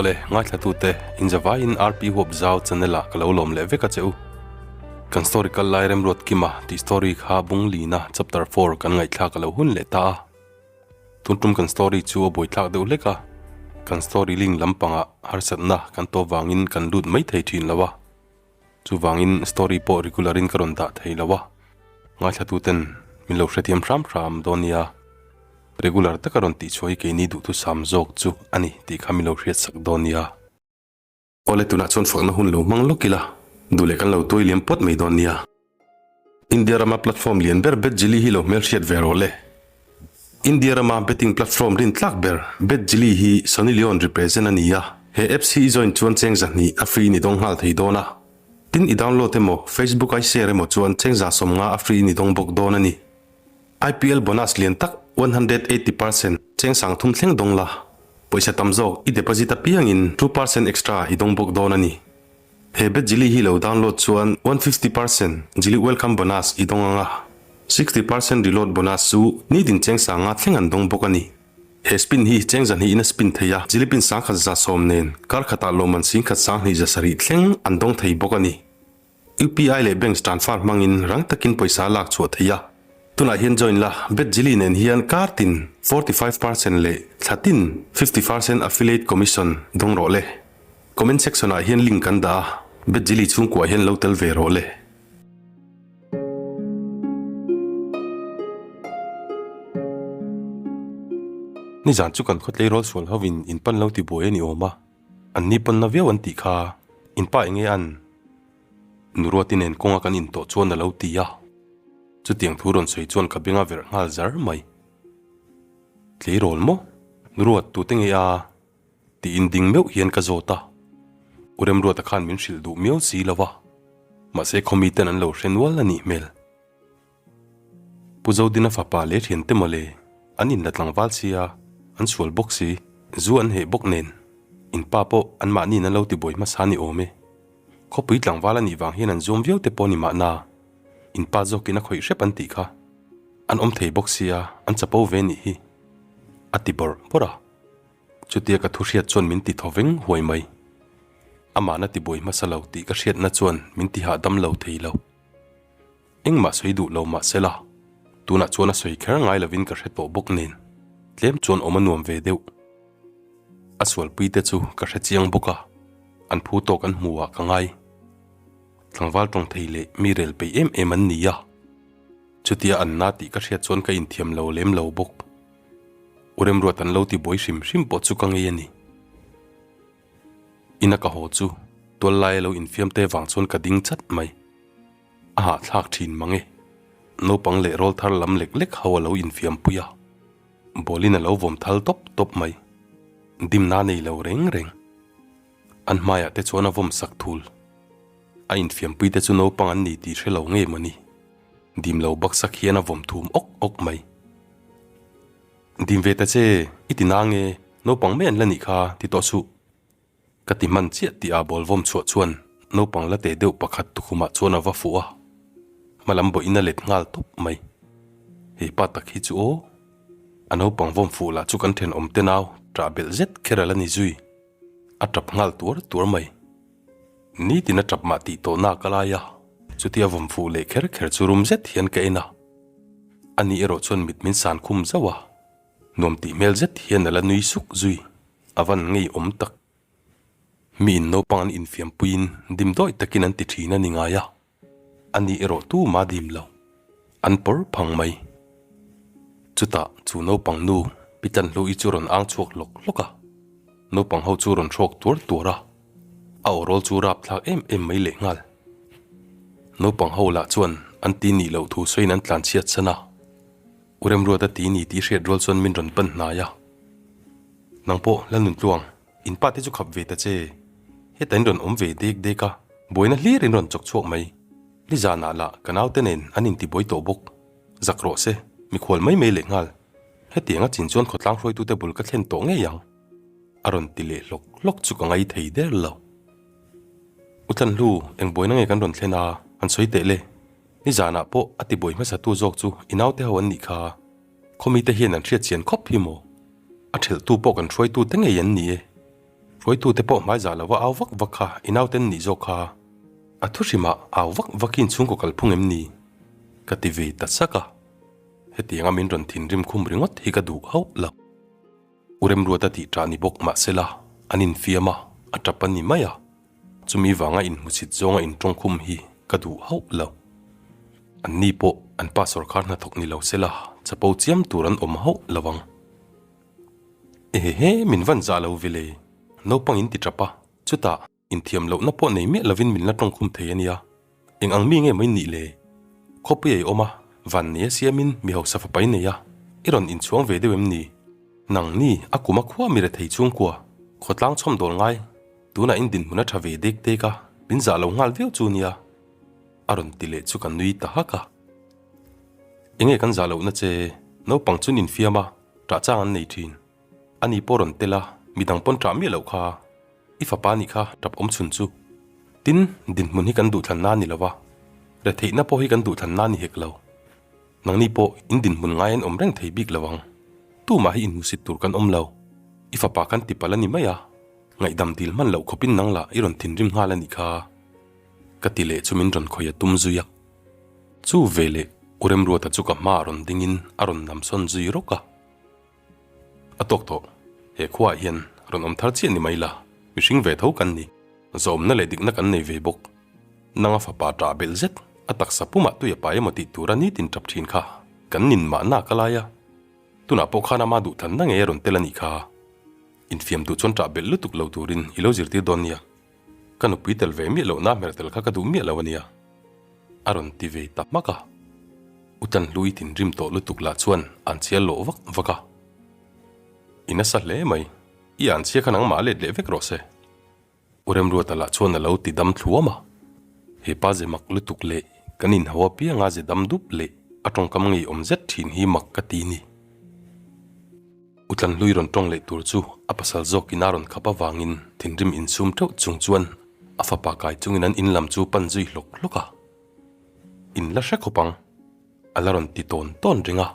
Awle, ngaithlatute, inzavaiin RP Huap Zau channel ah ka lo lawm leh vek a che u. Kan story kal lai Remruat Kima tih story kha bung lina chapter four kan ngaihthlak a lo hun leh ta a. Tun tum kan story chu a buaithlak deuh hlek a, kan story link lampangah harsatna kan tawp vangin kan lut mai thei thin lo a. Chuvangin story pawh regular in ka rawn dah thei lo a, ngaithlatuten min lo hrethiam hram hram dawn nia. Regular taka rawn tihchhuah hi keini duhthusam zawk chu a ni tih kha min lo hriatsak dawn nia. Awle tunah chuan fakna hun lo hmang lawk ila, duh leh kan lo tuai liam pawt mai dawn nia. India rama platform lian ber BetJili hi lo hmelhriat ve rawh le. India rama betting platform rintlak ber BetJili hi Sunny Leone represent a ni a, he apps hi i join chuan cheng zahnih a free ni dawng nghal thei dawn a. Tin i download emaw Facebook I share emaw chuan cheng za 50 a free ni dawng bawk dawn a ni. IPL bonus lian tak 180% cheng 3000 thleng dawng la, pawisa tam zawk i deposit apiangin 2% extra i dawng bawk dawn a ni. He bet Jili hi lo download chuan 150% Jili welcome bonus i dawng ang a, 60% reload bonus chu nitin cheng sanga thleng an dawng bawk a ni. He spin hi cheng zahnih in a spin thei a, Jili pin 1010 nen kar khatah lawmman 10,200 zasarih thleng an dawng thei bawk a ni. UPI leh bank transfer hmangin rang takin pawisa lak chhuah thei a. Tunah hian join la, bet Jili nen hian kar tin 45% leh thla tin 50% affiliate commission dawng rawh le. Comment section ah hian link kan dah a, Bet Jili chhungkuah hian lo tel ve rawh le. Nizan chu kan khawtlei rawl sual ho in in pan lo ti buai a ni awm a, an ni pawn na viau an tih kha, in pa enge an? Nuruati nen kawnga kan intawh chuan a lo ti a, chutiang thu rawn sawi chuan ka benga verh nghal zar mai. Tleirawl maw? Nuruat tute nge a? Tiin ding meuh hian ka zawt a, U Remruata khan min hrilh duh miau si lo va, mahse khawmi ten an lo hre nual a nih hmel. Pu Zodina fapa leh thiante mawle, an inla tlangval sia, an sual bawk si, zu an heh bawk nen, in pa pawh anmahniin an lo ti buai hmasa ni awm e. Khawpui tlangval a nih vang hian an zuam viau te pawh ni mahna, in pa zawkin a khawih hrep an tih kha. An awm thei bawk sia, an chapo ve nih hi, a ti bawrh bawrh a. Chutia ka thu hriat chuan min ti thaw veng huai mai. Amahna ti buai hmasa lo tih ka hriatna chuan min ti hahdam lo thei lo. Engmah sawi duh lo mah sela, tunah chuan a sawi kher ngai lovin ka hre tawh bawk nen, tlem chuan awm a nuam ve deuh. A sualpui te chu ka hre chiang bawk a, an phu tawk an hmuh ah ka ngai. Tlangval tawng thei leh mi rel peih em em an ni a, chutia an na tih ka hriat chuan ka inthiam lo lem lo bawk. U Remruat an lo ti buai hrim hrim pawh chu ka ngei a ni. Ina ka haw chu tual laia lo infiam te vang chuan ka ding chat mai. A hahthlak thin mang e. Naupang leh rawl thar lam lek lek ho a lo infiam pui a. Bawlin a lo vawm thal tawp tawp mai. Dimna nei lo reng reng. An hmaiah te chuan a vawm sak thul. A infiam pui te chu naupang an ni tih hre lo ngei maw ni. Dim lo baksak hian a vawm thum awk awk mai. Dim ve ta che, i ti na nge, naupang mai an la nih kha, ti tawh suh. Ka ti hman chiah tih a bawl vawm chhuah chuan naupang la teh deuh pakhat tukhumah chuan a va fuh a, hmalam bawhin a let nghal tawp mai. Hei pa tak hi chu aw, a naupang vawm fuh lah chu kan thenawm te nau ṭah belh zet kher a la ni zui. A ṭap nghal tuar tuar mai. Nitin a ṭap mah tih tawh nak a lai a, chutia vawm fuh leh kher kher chu rum zet hian ka en a. Ani erawh chuan mit min san khum zauh a, nuam tih hmel zet hian a la nui suk zui, a van ngei awm tak. Mi in naupang an infiam puiin dim dawi takin an ti thin a ni ngai a, ani erawh tuma dim lo, an pawr phang mai. Chutah chu naupang nu Pi Tlanhlu-i chu rawn ang chhuak hlawk hlawk a, naupang ho chu rawn hrawk tuar tuar a, a awrawl chu rapthlak em em mai lehnghal. Naupang ho lah chuan an ti nih loh thu sawiin an tlan chhiat san a, U Remruata ti ni tih hriat rual chuan min rawn pan hnai a. Nang pawh Lalnuntluang, in pa te chu khap ve ta che. Heta in rawn awm ve dek dek a, buaina hlir in rawn chawk chhuak mai. Nizanah lah ka naute nen an intibuai tawh bawk. Zak rawh se, mikhual mai mai lehnghal. Hetiang a chin chuan khawtlang hruaitute bul ka thlen tawh ngei ang. A rawn ti leh hlawk hlawk chu ka ngai thei der lo. U Tlanhlu, eng buaina nge kan rawn thlen a, han sawi teh le. Nizanah pawh a ti buai hmasa tu zawk chu i naute ho an nih kha. Khawmite hian an hriat chian khawp hi maw? A thelhtu pawh kan hruaitu te ngei an ni e. Hruaitute pawh hmaizah lova au vak vak kha i nauten nih zawk kha. A thu hrimah au vak vakin chhungkaw kalphung em ni? Ka ti ve ta sak a. Hetianga min rawn thinrim khum ringawt hi ka duh hauh lo. U Remruata tih ṭah ni bawk mahsela an infiam a, a ṭap a ni mai a. Chumi vanga inhmusit zawnga intawngkhum hi ka duh hauh lo. Anni pawh an pa sawrkar hnathawk ni lo sela chapo chiam tur an awm hauh lo ang. Ehehe, min van zah lo vile, naupang in ti ṭap a, chutah inthiam lohna pawh nei miah lovin min la tawngkhum thei a nia. Eng ang mi nge mai nih le? Khawpui ei awm a, van nia siamin mi hausa fapa i nei a, i rawn inchhuang ve deuh em ni? Nang ni, a kum a khua mi rethei chhungkua, khawtlang chhawm dawl ngai, tunah in dinhmun a tha ve dek dek a, min zah lo nghal viau chu nia. A rawn ti leh chu ka nui ta hak a. Enge kan zah lohna che, naupang chun infiam a, ṭah chang an nei ṭhin. Ani pawh rawn tel a, midang pawn ṭah miah loh kha. I fapa nih kha tap awm chhun chu. Tin, dinhmun hi kan duhthlanna a ni lo va, retheihna pawh hi kan duhthlanna a ni hek lo. Nangni pawh in dinhmun ngai an awm reng thei bik lo ang. Tumah hi inhmusit tur kan awm lo. I fapa kan tipalh a ni mai a, ngaihdam dil hman loh khawpin nang lah i rawn thinrim nghal a nih kha. Ka ti leh chu min rawn khawih a tum zui a. Chu veleh U Remruata chu ka hmaah rawn dingin a rawn namsawn zui rawk a. A tawk tawh, he khuaah hian rawn awm thar chiah ni mai la, mihring ve tho kan ni, zawmna leh dikna kan nei ve bawk. Nanga fapa ṭah belh zet, a taksa pumah tui a pai emaw tih tura nitin ṭap ṭhin kha kan nin mahna ka lai a, tunah pawh khan ama duhthanna ngei a rawn tel a nih kha. Infiam duh chuan ṭah belh lutuk lo turin i lo zirtir dawn nia. Ka nupui tel ve miah lohna hmer tel kha ka duh miah lo a nia. A rawn ti ve ta hmak a. U Tanhlui thinrim tawh lutuk lah chuan an chhia lawh vak vak a. I nasa hle mai, i an chhia kha nangmah let leh vek rawh se. U Remruata lah chuan a lo ti dam thluam a. He pa ze mak lutuk leh kan inhau apianga ze dam dup leh a tawngkam ngeiawm zet thin hi mak ka ti ni. U Tlanhlui rawn tawng leh tur chu a pasal zawkin a rawn khap avangin thinrim insum teuh chung chuan a fapa kai chungin an in lam chu pan zui hlawk hlawk a. In la hre khawp ang, a la rawn ti tawn tawn reng a.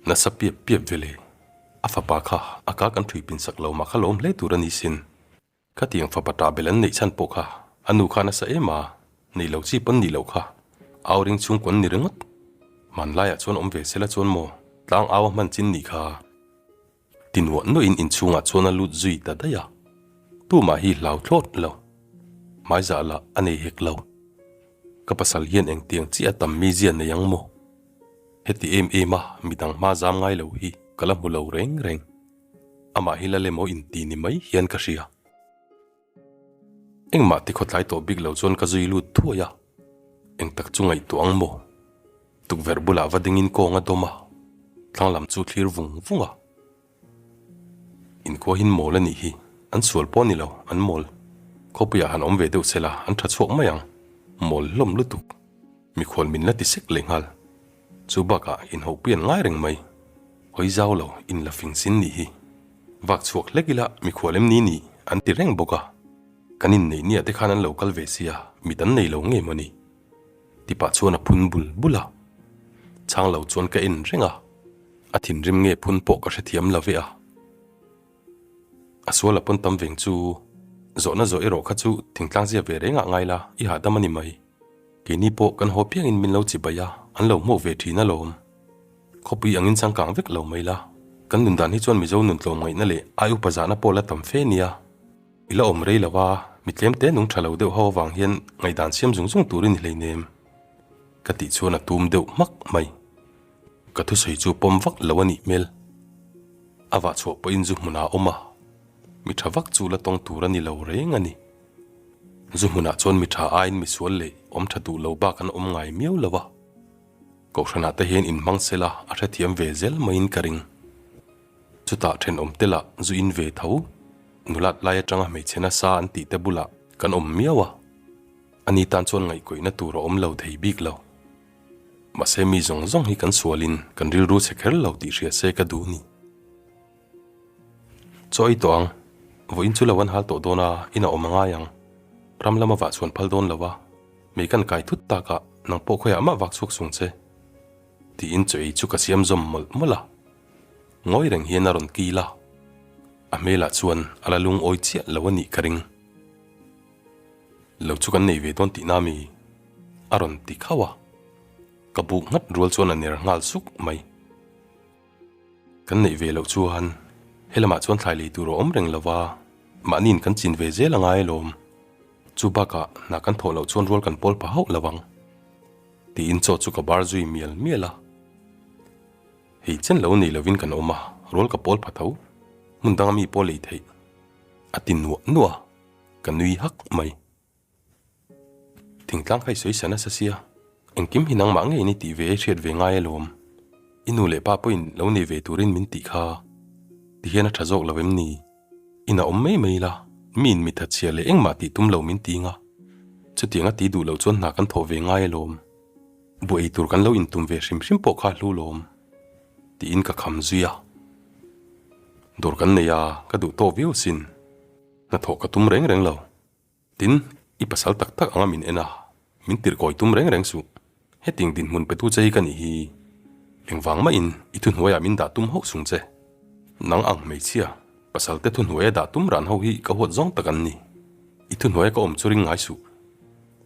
Nasa piap piap vele, a fapa kha a ka kan thui pin sak lo mah kha lawm hle tur a ni sin. Khatiang fapa ṭah belh an neih chhan pawh kha a nu kha nasa em a, neih lo chi pawn nih loh kha au ring chhung kawn ni ringawt. Hmanlaiah chuan awm ve sela chuan maw tlang au a hman chin nih kha. Ti nuah nuahin inchhungah chuan a lut zui ta daih a, tumah hi hlau thlawt lo. Hmaizah lah a nei hek lo. Ka pasal hian engtiang chiah a tam mizia nei ang maw? Heti em em a midang hma zam ngai lo hi ka la hmu lo reng reng. Amah hi lal emaw inti ni mai hian ka hria. Engmah ti khawtlai tawh bik lo chuan ka zui lut thuai a, eng tak chu ngaihtuah ang maw? Tukverh bulah va dingin kawng a dawm a, thlang lam chu thlir vung vung a. Inkhuahin mawl a nih hi, an sual pawh a ni lo, an mawl. Khawpuiah han awm ve deuh sela an tha chhuak mai ang, mawl hlawm lutuk. Mikhual min la ti sek leh nghal. Chu bakah inhauhpui an ngai reng mai. Hawi zau lo, in la fing sin nih hi. Vak chhuak hlek ila mikhual em ni ni an ti reng bawk a. Kan inneih niah te khan an lo kal ve sia, mit an nei lo ngei maw ni? Tipah chuan a phun bul bul a. Chhang lo chuan ka en reng a. A thinrim nge phun pawh ka hrethiam lo ve a. A sual a pawn tam veng chu zawhna zawh erawh kha chu thingtlang zia ve rengah ngai la, i hahdam a ni mai. Keini pawh kan haw piangin min lo chi bai a, an lo hmuh ve thin alawm. Khawpui angin changkang vek lo mai la, kan nun dan hi chuan Mizo nun tlawm ngaihna leh ai upa zahna pawh la tam fe nia. I la awm rei lo a, mi tlem te nung tha lo deuh ho avang hian ngaihdan siam zung zung turin i hleinem. Ka tih chuan a tum deuh hmak mai. Ka thusawi chu pawm vak lo a nih hmel. A vah chhuah pawhin zu hmunah a awm a, mi tha vak chu la tawng tur a ni lo reng a ni. Zu hmunah chuan mi tha aiin mi sual leh awm tha duh lo bak an awm ngai miau lo a. Kohhranah te hian inhmang sela a hrethiam ve zel maiin ka ring. Chutah thenawm te lah zu in ve tho, nulat lai atanga hmeichhe nasa an tih te bulah kan awm miau a. Ani tan chuan ngaihkawihna tur a awm lo thei bik lo. Mahse mi zawng zawng hi kan sualin kan rilru chhe kher lo tih hria se ka duh ni. Chaw ei tawh ang, vawiin chu lo an hal tawh dawn a, in a awm a ngai ang. Ram lama vah chhuan phal dawn lo a, mei kan kai thut takah nang pawh khawiah mah vak chhuak sung che. Tiin chaw ei chu ka siam zawm mawlh mawlh a. Ngawi reng hian a rawn kil a. A hmelah chuan a la lungawi chiah lo a nih ka ring. Lo chu kan nei ve dawn tihna mi? A rawn ti khauh a. Ka buk nghat rual chuan a ner nghal suk mai. Kan neih ve loh chuan helamah chuan thlai lei tur a awm reng lo va, mahniin kan chin ve zel a ngai alawm. Chu bakah hna kan thawh loh chuan rual kan pawl pha hauh lo ang. Tiin chaw chu ka bar zui mial mial a. Hei chen lo nei lovin kan awm a, rual ka pawl pha tho. Hmun danga mi pawh lei theih a ti nuah nuah a, ka nui hak mai. Thingtlang kha i sawi sa nasa sia, engkim hi nangmah ngeiin i tih ve e hriat ve ngai alawm. I nu leh pa pawhin lo nei ve turin min tih kha tihian a tha zawk lo em ni? In a awm mai mai la, miin mi thatchhia leh engmah tih tum lo min ti nga. Chutiang a ti duh loh chuan hna kan thawh ve ngai alawm. Buh ei tur kan lo intum ve hrim hrim pawh kha hlu lawm tiin ka kham zui a. Dawr kan nei a, ka duh tawk viau asin. Hnathawh ka tum reng reng lo. Tin, i pasal tak tak anga min en a, min tirhkawi tum reng reng suh. Hetiang dinhmun petu che hi ka nih hi. Engvang mahin i thuhnuaiah min dah tum hauh sung che. Nang ang hmeichhia, pasal te thuhnuaia dah tum ran ho hi ka huat zawng tak an ni. I thuhnuaia ka awm chu ring ngai suh.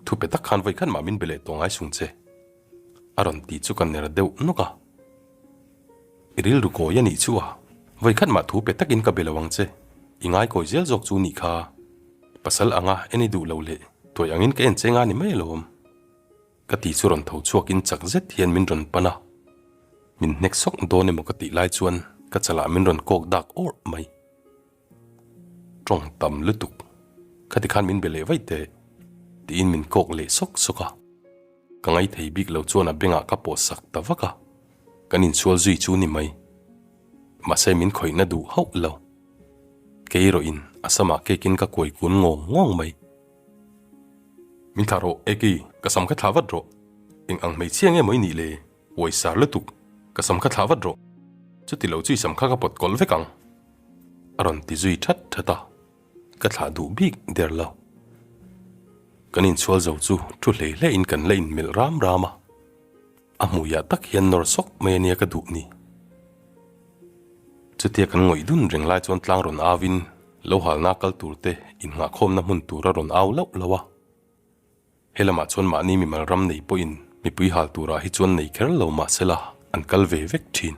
Thu pe tak khan vawikhat mah min be leh tawh ngai sung che. A rawn ti chu ka ner deuh nawk a. I rilru kawi a nih chu a, vawikhat mah thu pe takin ka be lo ang che, i ngaikawi zel zawk chu nih kha. Pasal anga en i duh lo leh tuai angin ka en che nga ni mai alawm. Ka ti chu rawn tho chhuakin chak zet hian min rawn pan a, min hnek sawk dawn emaw ka tih lai chuan ka chalah min rawn kawk dak awrh mai. Tawng tam lutuk, khati khan min be leh vaih teh, tiin min kawk leh sawk sawk a. Ka ngaithei bik lo chuan a bengah ka pawh sak ta vak a, kan insual zui chu ni mai. Mahse min khawihna duh hauh lo. Kei erawhin a samah cake in ka kuai kun ngawng ngawng mai. Min thlah rawh, Eki, ka sam kha thlah vat rawh. Eng ang hmeichhia nge maw i nih le? Uaisar lutuk, ka sam kha thlah vat rawh. Chuti lo chu i sam kha ka pawt kawlh vek ang. A rawn ti zui that that a. Ka thlah duh bik der lo. Kan inchhual zo chu thu hlei hlei in kan la inmelh ram ram a. A hmuiah tak hian nawr sawk mai ania ka duh ni. Chutia kan ngawih dun reng lai chuan tlang rawn au in lo halna kal tur te innghahkhawmna hmun tur a rawn au lauh lauh a. He lamah chuan mahni mimal ram nei pawhin mipui hal turah hi chuan nei kher lo mahsela an kal ve vek thin.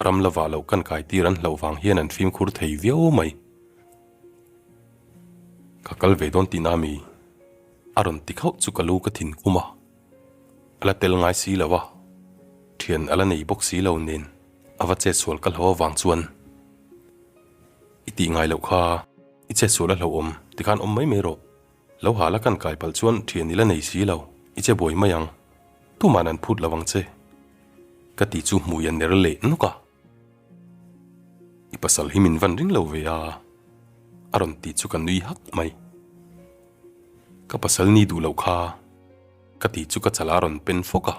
Ram la vah loh kan kai tir an hlauh vang hian an fimkhur thei viau mai. Ka kal ve dawn tihna mi? A rawn ti khauh chu ka lu ka thin khum a. A la tel ngai si lo a, thian a la nei bawk si lo nen a va chetsual ka hlo avang chuan i tih ngai loh kha i chetsual a hlauhawm tikhan awm mai mai rawh. Lo hal a kan kai palh chuan thian i la nei si lo, i che buai mai ang. Tuman an phut lo ang che. Ka ti chu hmui a ner leh nawk a. I pasal hi min van ring lo ve a, a rawn ti chu ka nui hak mai. Ka pasal ni duh loh kha, ka ti chu ka chala rawn pen fawk a.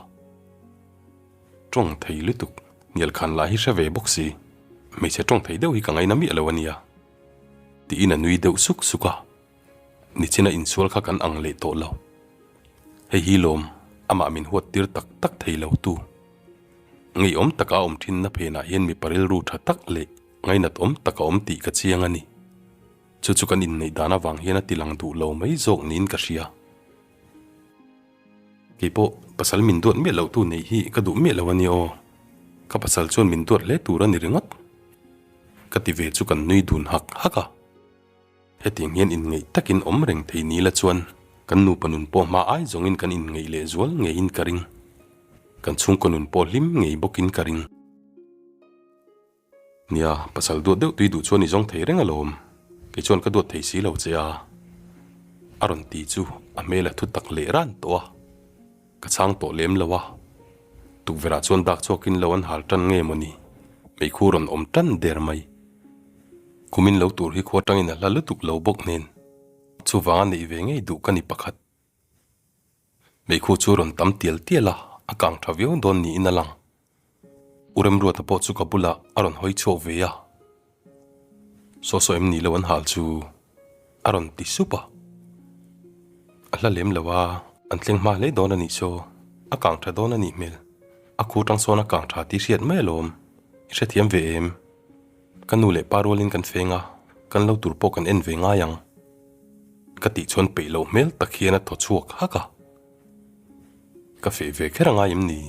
Tawng thei lutuk, hnial khan lah hi hre ve bawk si. Hmeichhe tawng thei deuh hi ka ngaina miah lo a nia. Tiin a nui deuh suk suk a. Nichina insual kha kan ang leh tawh lo. Hei hi lawm, amah min huat tir tak tak thei lo tu. Ngeiawm taka a awm thinna phenah hian mipa rilru tha tak leh ngainat awm tak a awm tih ka chiang a ni. Chu chu kan inneih dan avang hian a tilang duh lo mai zawk niin ka hria. Keipawh pasal min duat miah loh tu neih hi ka duh miah lo a ni aw. Ka pasal chuan min duat hle tur a ni ringawt. Ka ti ve chu kan nui dun hak hak a. Hetiang hian inngeih takin awm reng thei ni la chuan kan nupa nun pawh hma ai zawngin kan inngeih leh zual ngeiin ka ring. Kan chhungkaw nun pawh hlim ngei bawkin ka ring. Nia, pasal duat deuh tui duh chuan i zawng thei reng alawm. Kei chuan ka duat thei si lo che a. A rawn ti chu a hmel a thu tak leh ran tawh a. Ka chhang tawh lem lo a. Tukverhah chuan dak chhuakin lo an hal tan nge mawni? Meikhu rawn awm tan der mai. Kumin lo tur hi khua tangin a hla lutuk lo bawk nen chuvanga neih ve ngei duh ka ni pakhat. Meikhu chu rawn tam tial tial a, a kang tha viau dawn niin a lang. U Remruata pawh chu ka bulah a rawn hawi chhuak ve a. Saw saw em ni lo an hal chu a rawn ti sup a. A hla lem lo a, an thleng hma hle dawn a nih saw, a kang tha dawn a nih hmel. A khu tang sawn a kang tha tih hriat mai alawm, i hrethiam ve em? Ka nu leh pa rualin kan feng a, kan lo tur pawh kan en ve ngai ang. Ka tih chuan peih loh hmel tak hian a thaw chhuak hak a. Ka feh ve kher a ngai em ni?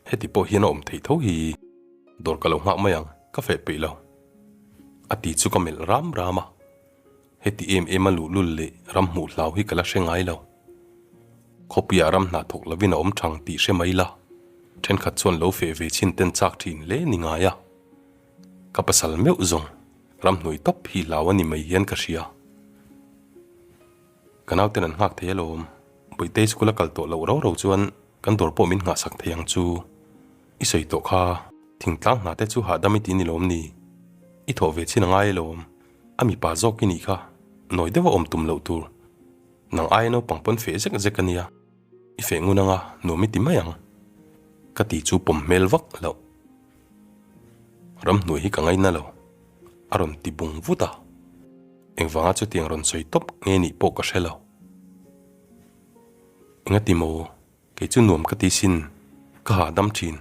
Heti pawh hian a awm theih tho hi. Dawr ka lo nghak mai ang, ka feh peih lo. A ti chu ka melh ram ram a. Heti em em a luhlul leh ram hmuh hlau hi ka la hre ngai lo. Khawpuiah ram hna thawk lovin a awm thang tih hre mai la, thenkhat chuan lo feh ve chhin ten chak thin hle ni ngai a. Ka pasal meuh zawng ramhnuai tawp hi hlau a ni mai hian ka hria. Ka nauten an nghak thei alawm, Bawihtei school a kal tawh loh rau rau chuan kan dawr pawh min nghahsak thei ang chu. I sawi tawh kha, thingtlang hna te chu hahdam i ti ni lawm ni? I thawh ve chin a ngai alawm. A mipa zawk i nih kha, nawi deuh a awm tum loh tur. Nang aia naupang pawn feh zek zek a nia, i feh ngun anga nuam i ti mai ang. Ka ti chu pawm hmel vak loh. Ramhnuai hi ka ngaina lo, a rawn ti bung vut a. Engvanga chutiang rawn sawi tawp nge nih pawh ka hre lo. Engati maw, kei chu nuam ka ti sin, ka hahdam thin.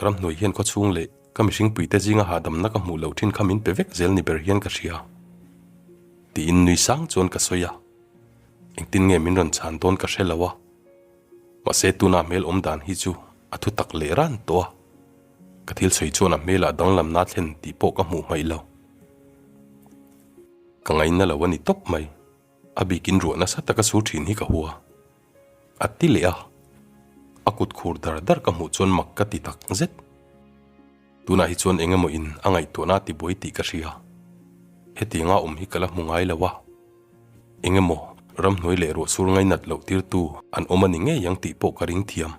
Ramhnuai hian khawchhung leh ka mihring puite zinga hahdamna ka hmuh loh thin kha min pe vek zel ni ber hian ka hria. Tiin nui sang chuan ka sawi a. Engtin nge min rawn chhan dawn ka hre lo a. Mahse tuna hmel awm dan hi chu a thu tak leh ran tawh a. Ka thil sawi chuan a hmelah danglamna thlen tih pawh ka hmuh hmaih lo. Ka ngaina lo a ni tawp mai. A bikin ruah nasa taka sur thin hi ka hua. A ti leh a, a kut khur dar dar ka hmuh chuan mak ka ti tak zet. Tunah hi chuan eng emaw in a ngaihtuahna a tibuai tih ka hria. Hetianga awm hi ka la hmu ngai lo a, eng emaw ramhnuai leh ruahsur ngainat loh tirtu an awm a ni ngei ang tih pawh ka ring thiam.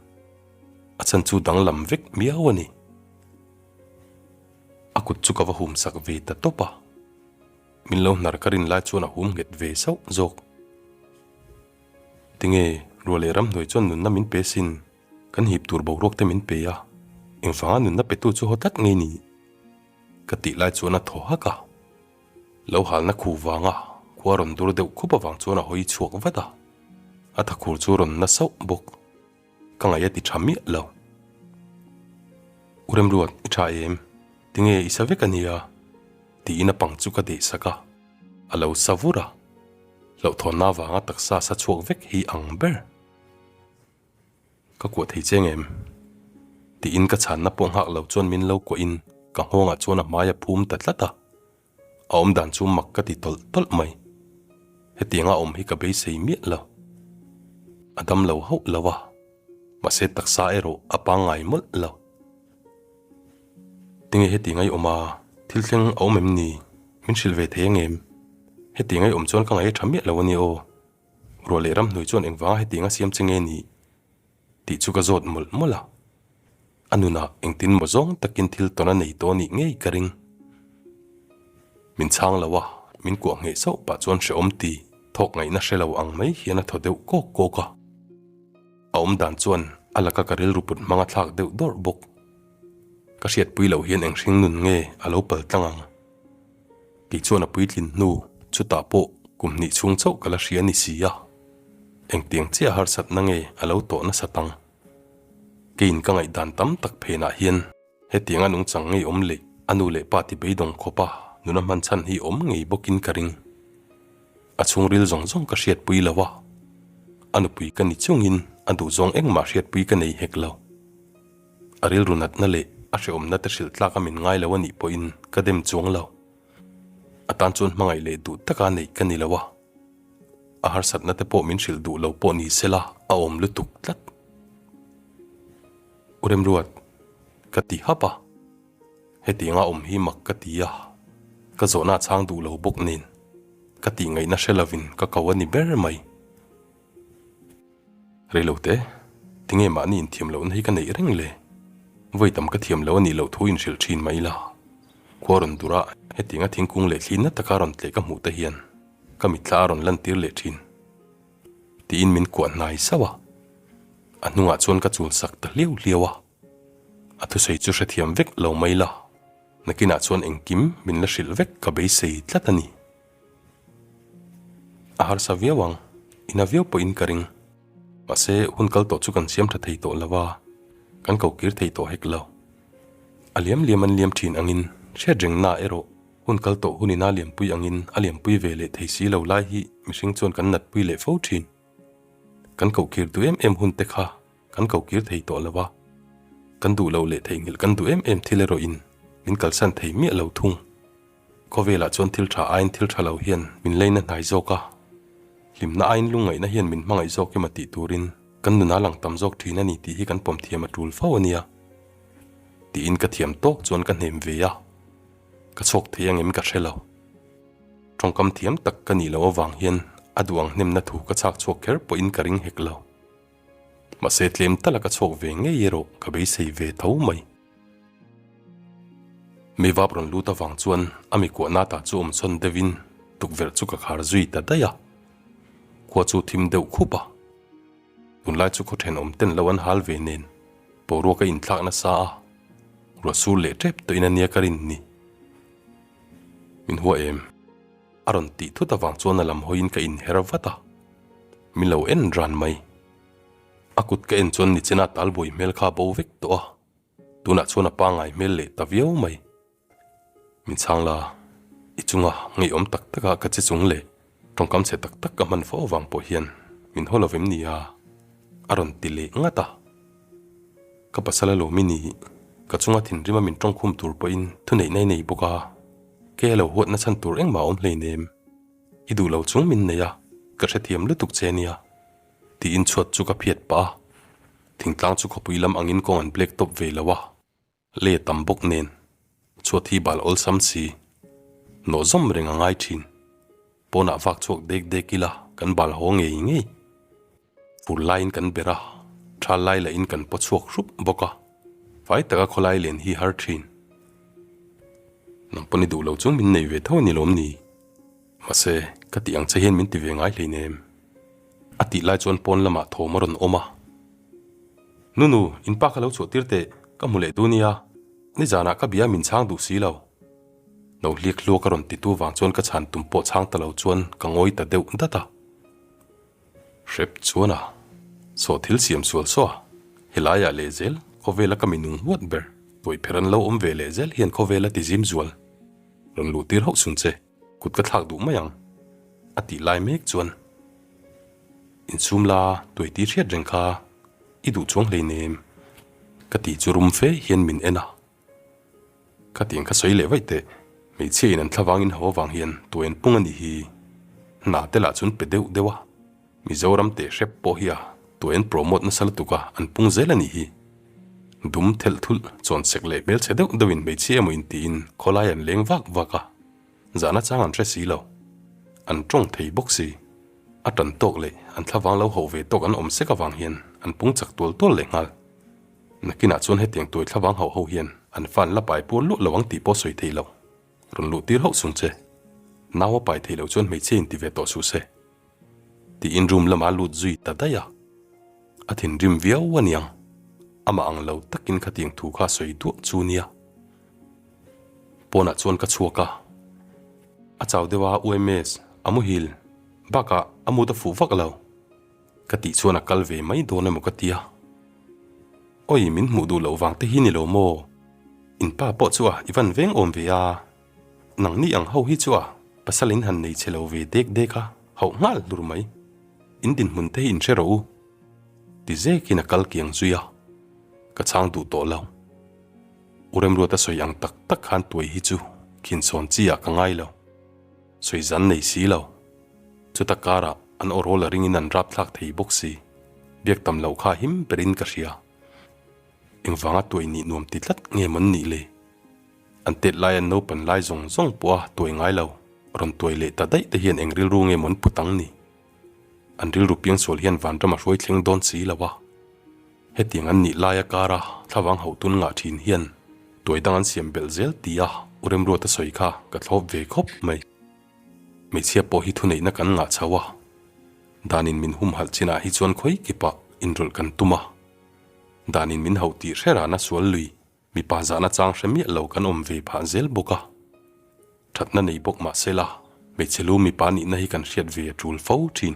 A chhan chu danglam vek miau a ni. A kut chu ka va humsak ve ta tawp a. Min lo hnar ka rin lai chuan a hum nghet ve sauh zawk. Tinge, ruah leh ramhnuai chuan nunna min pe sin, kan hip tur boruak te min pe a, engvanga nunna petu chu haw tlat ngei ni? Ka tih lai chuan a thaw hak a. Lo halna khu vanga khua rawn dur deuh khup avang chuan a hawi chhuak vat a, a thakhur chu rawn na sauh bawk. Ka ngaih a ti tha miah lo. U Remruat, i tha em? Tinge i sa vek a nia? Tiin a pang chu ka deh sak a, a lo sa vur a. Hlauhthawnna avanga taksa sa chhuak vek hi ang ber. Ka kuah thei cheng em? Tiin ka chhanna pawh nghak lo chuan min lo kuahin ka nghawngah chuan a hmai a phum ta tlat a. A awm dan chu mak ka ti tawlh tawlh mai. Hetianga awm hi ka beisei miah lo. A dam lo hauh lo a, mahse taksa erawh a pangngai mawlh lo. Tinge hetiang ai awm a, thil thleng a awm em ni? Min hrilh ve thei angem? Hetiang ai awm chuan ka ngaih a tha miah lo a nia aw. Ruah leh ramhnuai chuan engvanga hetianga siam che nge ni? Tih chu ka zawt mawlh mawlh a. A nunah engtin maw zawng takin thil tawn a nei tawh anih ngei ka ring. Min chhang lo a, min kuah ngheh sauh pah chuan hrehawm ti thawk ngaihna hre lo ang mai hian a thaw deuh kawk kawk a. A awm dan chuan a laka ka rilru put hmang a thlak deuh dawrh bawk. Ka hriatpui loh hian eng hring nun nge a lo pal tlang ang. Kei chuan a puitlin hnu chutah pawh kum hnih chhung chauh ka la hria ni si a, engtiang chiah harsatna nge a lo tawh nasat ang. Keiin ka ngaihdan tam tak phenah hian hetianga nungchang ngei awm leh a nu leh pa ti beidawng khawpa nuna hman chhan hi awm ngei bawkin ka ring. A chhungril zawng zawng ka hriatpui lo a, a nupui ka ni chungin a duhzawng engmah hriatpui ka nei hek lo. A rilru natna leh a hrehawmna te hrilh tlak a min ngai lo a nih pawhin ka dem chuang lo. A tan chuan hmangaih leh duh taka neih ka ni lo a, a harsatna te pawh min hrilh duh lo pawh ni sela a awm lutuk tlat. U Remruat, ka ti hap a, hetianga awm hi mak ka ti a, ka zawhna a chhang duh lo bawk nen ka tih ngaihna hre lovin ka ko a ni ber mai. Reilo te, tinge mahni inthiam lohna hi ka neih reng le? Vawi tam ka thiam lo a nih loh thu inhrilh thin mai la. Khua rawn dur a, hetianga thingkung leh thli na taka rawn tleh ka hmuh te hian ka mitthla a rawn lantir leh thin. Tiin min kuah hnai sauh a, a hnungah chuan ka chul sak ta hliau hliau a. A thusawi chu hrethiam vek lo mai la, nakinah chuan engkim min la hrilh vek ka beisei tlat a ni. A harsa viau ang, ina viau pawhin ka ring. Mahse, hun kal tawh chu kan siam tha thei tawh lo a, kan ko kir thei tawh hek lo. A liam liam an liam thin angin hriat reng na erawh. Hun kal tawh hunin a liampui angin a liampui ve leh thei si lo lai hi mihring chuan kan natpui leh fo thin. Kan kohkir duh em em hun te kha kan kohkir thei tawh lo a, kan duh loh leh theihnghilh kan duh em em thil erawhin min kalsan thei miah lo thung. Khawvelah chuan thil tha aiin thil tha lo hian min leina hnai zawk a, hlimna aiin lungngaihna hian min hmangaih zawk emaw tih turin kan nuna lang tam zawk thin a ni tih hi kan pawm thiam a tul fo a nia. Tiin ka thiam tawk chuan ka hnem ve a, ka chhawk thei angem ka hre lo. Tawngkam thiam tak ka nih loh avang hian a duh ang hnemna thu ka chhak chhuak kher pawhin ka ring hek lo. Mahse tlem tala ka chhawk ve ngei erawh ka beisei ve tho mai. Mi vap rawn lut avang chuan a mi kuahna ta chu awm chhawn deuhin tukverh chu ka khar zui ta daih a. Khua chu thim deuh khup a. Tunlai chu khaw thenawm ten lo an hal ve nen boruak a inthlak nasa a, ruah sur leh tep tawhin a nia ka rin ni. Min hua em? A rawn tih thut avang chuan a lam hawiin ka inher vat a, min lo en ran mai. A kut ka en chuan nichina talbuai hmel kha a bo vek tawh a, tunah chuan a pangngai hmel leh ta viau mai. Min chhang la, i chunga ngeiawm tak taka ka che chung leh tawngkam chhe tak tak ka hman fo avang pawh hian min haw lovem ni a? A rawn ti leh ngat a. Ka pasal a lawm i ni, ka chunga thinrima min tawngkhum tur pawhin thuneihna i nei bawk a, kei a lo huatna chhan tur engmah a awm hleinem. I duh lo chung min nei a, ka hrethiam lutuk che nia. Tiin chhuat chu ka phiat pah a, thingtlang chu khawpui lam angin kawng an black top ve lo a. Le tam bawk nen chhuat hi bal awlsam si nawh zawm reng a ngai thin. Pawnah vak chhuak dek dek ila kan bal haw ngei ngei. Fur laiin kan ber a, tha lai lahin kan paw chhuak hrup bawk a, fai taka khawlai len hi har thin. Nang pawn i duh lo chung min nei ve tho a ni lawm ni? Mahse, ka tih ang che hian min ti ve ngai hleinem. A tih lai chuan pawn lamah thawm a rawn awm a. Nunu, in pa kha lo chhuah tir teh, ka hmu leh du nia. Nizanah ka bia min chhang duh si lo. No hliak hluak a rawn ti tu vang chuan ka chhan tum pawh chhang ta lo chuan ka ngawi ta deuh dat a. Hrep chuan a, saw thil siam sual saw a, helaiah lehzel khawvela ka minung huat ber, tuaipher an lo awm ve lehzel hian khawvela ti zim zual. Rawn luh tir hauh sun che. Kut ka thlak duh mai ang, a tih lai mek chuan insum la tuai tih hriat reng kha i duh chuang hleinem ka tih chu rum fe hian min en a. Khatiang kha sawi leh vaih teh, hmeichhia in an thlavang in ho avang hian tuai an pung a nih hi. Hna te lah chuan pe deuh deuh a, Mizoram teh hrep pawh hi a tuai an promote nasa lutuk a, an pung zel a nih hi. Dum thelh thulh chawn sek leh hmelchhe deuh deuhin hmeichhia emaw intiin khawlai an leng vak vak a. Zahna chang an hre si lo. An tawng thei bawk si. A tan tawk leh an thlavang lo hauh ve tawk an awm sek avang hian an pung chak tual tual leh nghal. Nakinah chuan hetiang tuai thlavang hauh ho hian an fan la pai puar luah lo ang tih pawh sawi thei lo. Rawn luh tir hauh sung che. Nau a pai thei lo chuan hmeichhia in ti ve tawh suh se. Tiin room lamah a lut zui ta daih a. A thinrim viau aniang. Amah ang lo takin khatiang thu kha sawi duah chu nia. Pawnah chuan ka chhuak a, a chau deuh a UMS a muhil bakah a mut a fuh vak lo. Ka tih chuan a kal ve mai dawn emaw ka ti a. Oi min hmuh duh loh vang te hi ni lo maw? In pa pawh chu a i van veng awm ve a, nangni ang ho hi chu a pasal in han nei che lo ve dek dek a, hauh nghal hlur mai. In dinhmun te hi in hre rawh u. Ti zekin a kal kiang zui a, ka chhang duh tawh lo. U Remruata sawi ang tak tak khan tuai hi chu khinsawn chi ah ka ngai lo. Sawi zan nei si lo. Chuta karah an aw rawl a ringin an rap thlak thei bawk si. Biak tam loh kha him berin ka hria. Engvanga tuai nih nuam ti tlat nge mawn nih le? An tet lai an naupan lai zawng zawng pawh a tuai ngai lo. Rawn tuai leh ta daih te hian eng rilru nge mawn put ang ni? An rilru piangsual hian vanram a hruai thleng dawn si lo a. Hetiang an nih laia kara thlavang hauhtun ngah thin hian tuai dang an siam belh zel tia U Remruata sawi kha ka thlawp ve khawp mai. Hmeichhia pawh hi thuneihna kan ngah chho a, danin min humhalh chinah hi chuan khawi kipah inrawlh kan tum a, danin min hauh tih hre rana sual lui mipa zahna chang hre miah lo kan awm ve phah zel bawk a. Thatna nei bawk mah sela hmeichhe lu mipa nihna hi kan hriat ve a tul fo thin.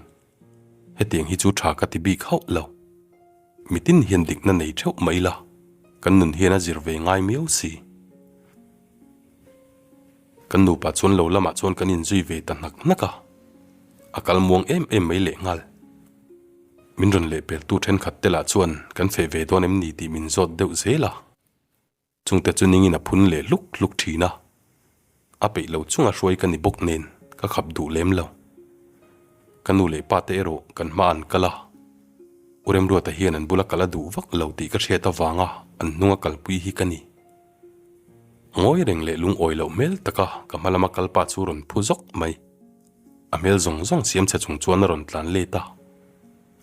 Hetiang hi chu tha ka ti bik hauh lo. Mitin hian dikna nei theuh mai la, kan nun hian a zir ve ngai miau si. Kan nupa chuan lo lamah chuan kan inzui ve ta hnak hnak a, a kal muang em em mai lehnghal. Min rawn lehpeltu thenkhat te lah chuan kan feh ve dawn em ni tih min zawt deuh zel a. Chungte chu ningin a phun leh hluk hluk thin a, a peih lo chunga hruai ka ni bawk nen ka khap duh lem lo. Ka nu leh pa te erawh kan hma an kal a, U Remruata hian an bula kal a duh vak lo tih ka hriat avanga an hnunga kalpui hi ka ni. Ngawi reng leh lungawi loh hmel taka ka hma lama kal pa chu rawn phu zawk mai. A hmel zawng zawng siam chhe chung chuan a rawn tlan let a,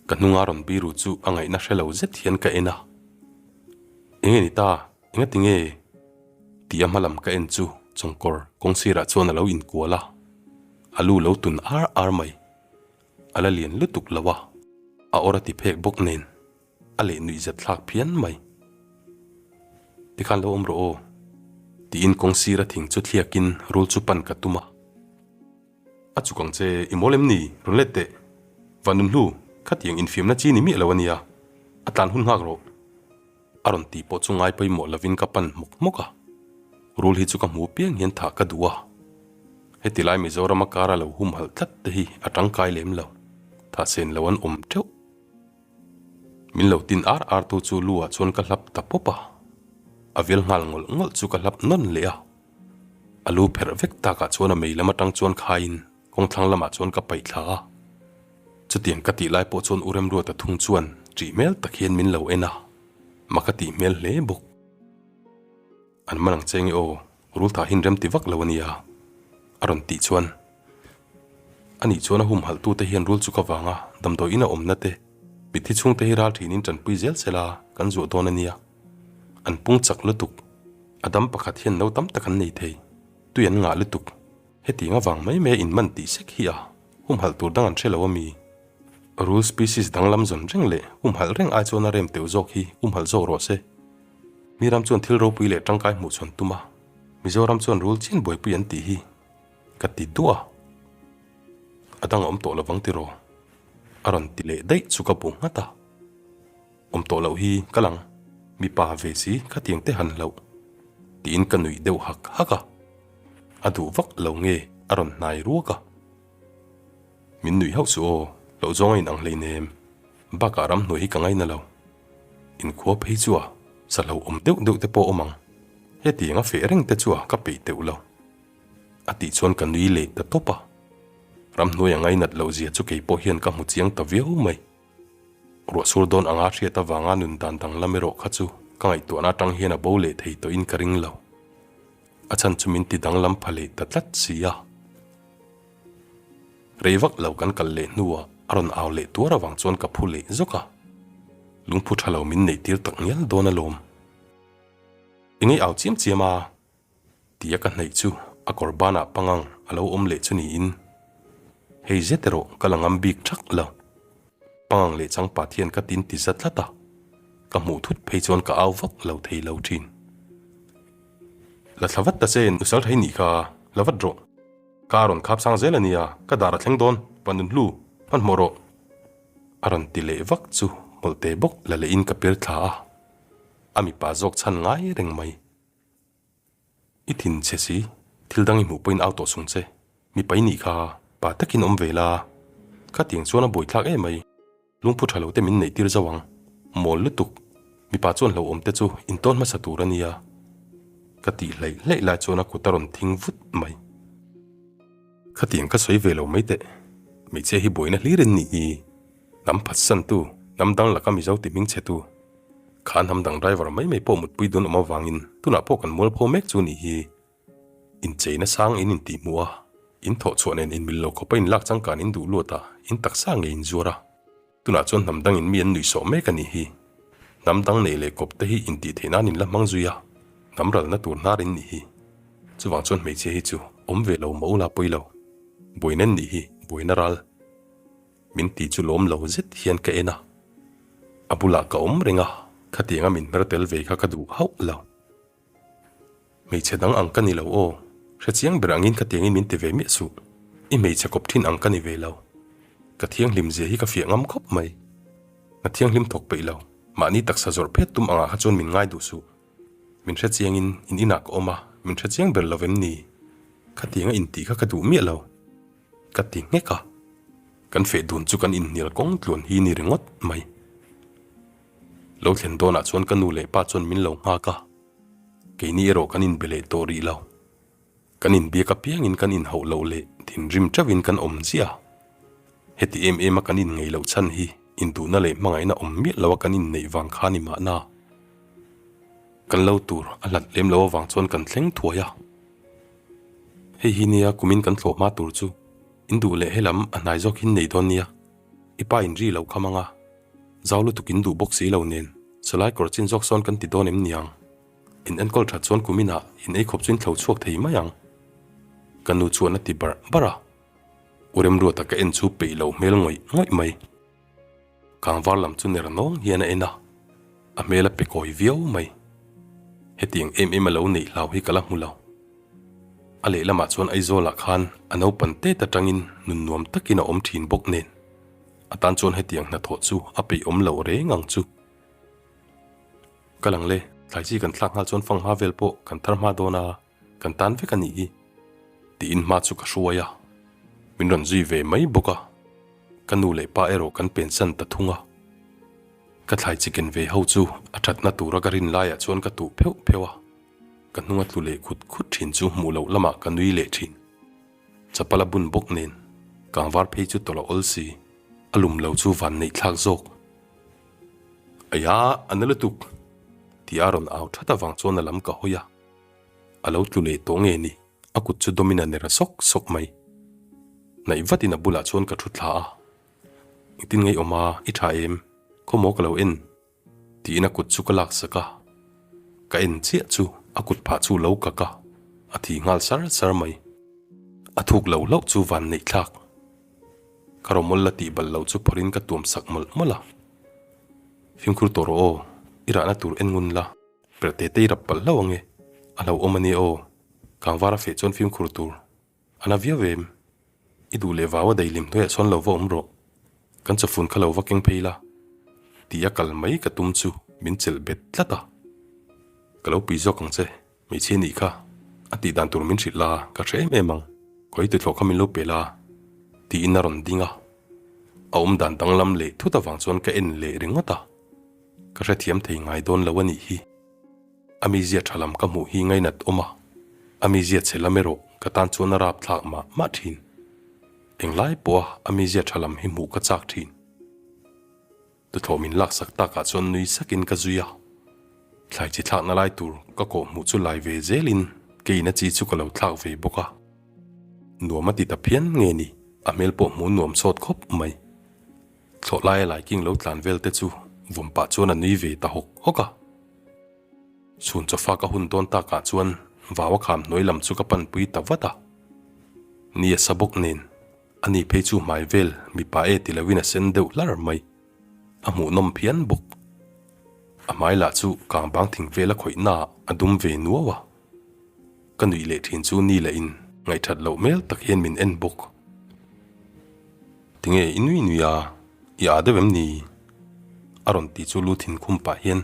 ka hnunga rawn biru chu a ngaihna hre lo zet hian ka en a. Enge ni ta? Enga ti nge? Tih a hma lam ka en chu chawngkawr kawng sirah chuan a lo inkual a, a lu lo tun ar ar mai. A la lian lutuk lo a, a awr a ti phek bawk nen a leh nuih zat thlak phian mai. Tikhan lo awm rawh aw, tiin kawng sira thing chu thliakin rul chu pan ka tum a. A chuk ang che, i mawl em ni? Rawn let teh. Van Nunhlu, khatiang infiamna chi ni miah lo a nia, a tlan hun nghak rawh. A rawn tih pawh chu ngai pawimawh lovin ka pan hmawk hmawk a. Rul hi chu ka hmu piang hian thah ka duh a. Heti lai Mizorama kara lo humhalh tlat te hi a tangkai lem lo, thah sen lo an awm teuh. Min lo tin ar ar tu chu lu ah chuan ka hlap ta pawp a, a vel nghal ngawlh ngawlh chu ka hlap nawn leh a. A lu pherh vek takah chuan a mei lam atang chuan khaiin kawngthlang lamah chuan ka paih thla a. Chutiang ka tih lai pawh chuan U Remruata thung chuan ṭih hmel tak hian min lo en a, mak a tih hmel hle bawk. An man ang che nge aw, rul thah hin rem ti vak lo a nia, a rawn tih chuan. Anih chuan a humhalh tute hian rul chu ka vang a, damdawi in a awmna te, mitthi chhungte hi ral thinin tanpui zel se la, kan zuah dawn a nia. An pung chak lutuk, a dam pakhat hian no tam tak an nei thei, tui an ngah lutuk. Hetiang avang mai mai a inman tih sek hi a, humhalh tur dang an hre lo a mi? Rul species danglam zawn reng leh humhalh reng ai chuan a rem teuh zawk hi humhalh zawk rawh se. Mi ram chuan thil ropui leh tangkai hmuh chhawn tum a, Mizoram chuan rul chin buaipui an tih hi ka ti duah a. A dang a awm tawh lovang tiraw? A rawn ti leh daih chu ka bu nghat a. Awm tawh loh hi ka lang, mipa ve si khatiang te han hlauh tiin ka nuih deuh hak hak a. A duh vak lo nge a rawn hnai ruak a. Min nuih hauh suh aw, loh zawng a inang hleinem. Bakah ramhnuai hi ka ngaina lo. Inkhua phei chu a sa lo awm deuh deuh te pawh awm ang. Hetiang a feh reng te chu a ka peih teuh lo. A tih chuan ka nui leh ta tawp a. Ramhnuai a ngainat loh zia chu kei pawh hian ka hmu chiang ta viau mai. Ruahsur dawn anga hriat avanga nun dan danglam erawh kha chu ka ngaihtuahna atang hian a bo leh thei tawhin ka ring lo. A chhan chu min ti danglam pha leh ta tlat si a. Rei vak lo kan kal leh hnuah a rawn au leh tuar avang chuan ka phu leh zawk a, lungphu tha lo min neih tir tak ngial dawn alawm. Engei au chiam chiam a? Tia ka hnaih chu a kawr banah pangang a lo awm leh chu niin, hei zet erawh ka la ngam bik thak lo. Pangang leh changpat hian ka tin ti za tlat a, ka hmuh thut phei chuan ka au vak lo thei lo thin. La thla vat ta che, nusal thei nih kha la vat rawh. Ka rawn khap sang zel a nia, ka dar a thleng dawn, pa Nunhlu, hmanhmawh rawh. A rawn ti leh vak chu hmawlhte bawk la lehin ka pir thla a, a mipa zawk chhan ngai reng mai. I thin chhe si, thil dang i hmuh pawhin au tawh sung che, mipa i nih kha, pa takin awm ve la, khatiang chuan a buaithlak em mai. Lungphu tha lo te min neih tir zo ang. Mawl lutuk. Mipa chuan hlauhawm te chu intawn hmasa tur a nia. Ka tih hleih hleih lai chuan a kut a rawn thing vut mai. Khatiang ka sawi ve lo mai teh. Hmeichhia hi buaina hlir in nih hi. Hnam phatsan tu, hnam dang laka Mizo ti hming chhe tu. Kha hnam dang driver mai mai pawh mutpui dun awm avangin tunah pawh kan mualpho mek chu nih hi. Incheina sang in intih hmuh a, in thawh chhuah nen inmil lo khawpa in lak changkan in duh luat a, in taksa nge in zuar a. Tunah chuan hnam dangin mi an nuih sawh mek a nih hi. Hnam dang nei leh kawp te hi intih theih nan in la hmang zui a, hnam ralna tur hnar in nih hi. Chuvang chuan hmeichhia hi chu awm ve lo mah ula pawi lo. Buaina in nih hi, buaina ral. Min ti chu lawm lo zet hian ka en a. A bulah ka awm reng a, khatianga min hmer tel ve kha ka duh hauh lo. Hmeichhe dang ang ka ni lo aw, hrechiang ber angin ka tiangin min ti ve miah suh, i hmeichhe kawp thin ang ka ni ve lo. Ka thianghlim zia hi ka fiah ngam khawp mai. Ka thianghlim thawk peih lo, mahni taksa zawrh phet tum angah kha chuan min ngai duh suh. Min hrechiangin in inah ka awm a, min hrechiang ber lo vem ni? Khatianga intih kha ka duh miah lo, ka ti nghek a. Kan feh dun chu kan inhnial kawng tluan hi ni ringawt mai. Lo thlen dawnah chuan ka nu leh pa chuan min lo nghak a, keini erawh kan inbe leh tawh rih lo. Kan inbiak apiangin kan inhauh loh leh thinrim teuhin kan awm ziah a. Heti em em a kan inngeih loh chhan hi induhna leh hmangaihna awm miah lo a kan inneih vang kha ni mahna. Kan lo tur a hlat lem lo avang chuan kan thleng thuai a. Hei hi nia kumin kan thlawh hma tur chu induh leh helam a hnai zawk hin nei dawn nia. I pa in ri lo kham ang a, zau lutuk in duh bawk si lo nen sawlai kawr chin zawk sawn kan ti dawn em niang. In enkawl that chuan kuminah in ei khawp chu in thlo chhuak thei mai ang. Ka nu chuan a ti barh barh a. U Remruata ka en chu peih lo hmel ngawih ngawih mai. Kangvar lam chu ner nawng hian a en a, a hmel a pe kawi viau mai. Hetiang em em a lo neih hlau hi ka la hmu lo. A lehlamah chuan Aizawlah khan a naupan tet atangin nun nuam takin a awm thin bawk nen, a tan chuan hetiang hnathawh chu a peih awm loh reng ang chu. Ka lang le, thlai chi kan thlak nghal chuan fanghma vel pawh kan thar hma dawn a, kan tan vek a nih hi, tiin hma chu ka hruai a, min rawn zui ve mai bawk a, ka nu leh pa erawh kan pensan ta thung a. Ka thlai chi ken ve ho chu a thatna tura ka rin laiah chuan ka tuh pheuh pheuh a, ka hnung a tlu leh khut khut thin chu hmuh loh lamah ka nui leh thin. Chapal a bun bawk nen, kangvar phei chu tawlh a awl si, a lum lo chu van neih thlak zawk. Aia, a na lutuk! Tih a rawn au that avang chuan a lam ka hawi a, a lo tlu leh tawh nge ni, a kut chu dawmin a ner sawk sawk mai. Hnaih vatin a bulah chuan ka thu thla a, Engtin ngei awm a, i tha em? Khawmaw ka lo en? Tiin a kut chu ka laksak a, ka en chiah chu a kut phah chu lo kak a, a thi nghal sar sar mai. A thuk lo hlauh chu van neih thlak. Ka rawmawl la tih bal lo chu phawrhin ka tuam sak mawlh mawlh a. Fimkhur tawh rawh aw, i rahna tur en ngun la, perh te te i rap palh hlauh ange, a lo awm a nia aw, kangvar a feh chuan fimkhur tur A na viau em? I duh leh vau a dailim hnuaiah sawn lo va awm rawh. Kan chawfun kha lo va keng phei la. Tih a kal mai ka tum chu min chelh bet tlat a. Ka lo pui zawk ang che, hmeichhia nih kha. A tih dan tur min hrilh la, ka hre em em ang. Khawi tuthlawh kha min lo pe la. Tiin a rawn ding a. A awm dan danglam leh thut avang chuan ka en leh ringawt a. Ka hrethiam thei ngai dawn lo a nih hi. A mizia tha lam ka hmuh hi ngainat awm a, a mizia chhe lam erawh ka tan chuan a rap thlak mah mah thin. Englai pawha a mizia tha lam hi hmuh ka chak thin. Tuthlawh min laksak takah chuan nui sakin ka zui a, thlai chi thlakna lai tur ka kawh hmuh chu lai ve zelin keiin a chi chu ka lo thlak ve bawk a. Nuam a ti ta phian nge ni, a hmel pawh hmuh nuam sawt khawp mai. Thlawh laia laiking lo tlan vel te chu vawm pah chuan a nui ve ta hawk hawk a. Chhun chawfa ka hun dawn takah chuan vau a kham hnuai lam chu ka panpui ta vat a. Ni a sa bawk nen, a ni phei chu hmai vel mipa e ti loin a sen deuh hlar mai. A hmuhnawm phian bawk. A hmai lah chu kang bang thing vel a khawih naah a dum ve nuau a. Ka nuih leh thin chu ni leh in ngaihthat loh hmel tak hian min en bawk. Tinge i nui nui a, i â deuh em ni? A rawn ti chu lu thin khum pah hian,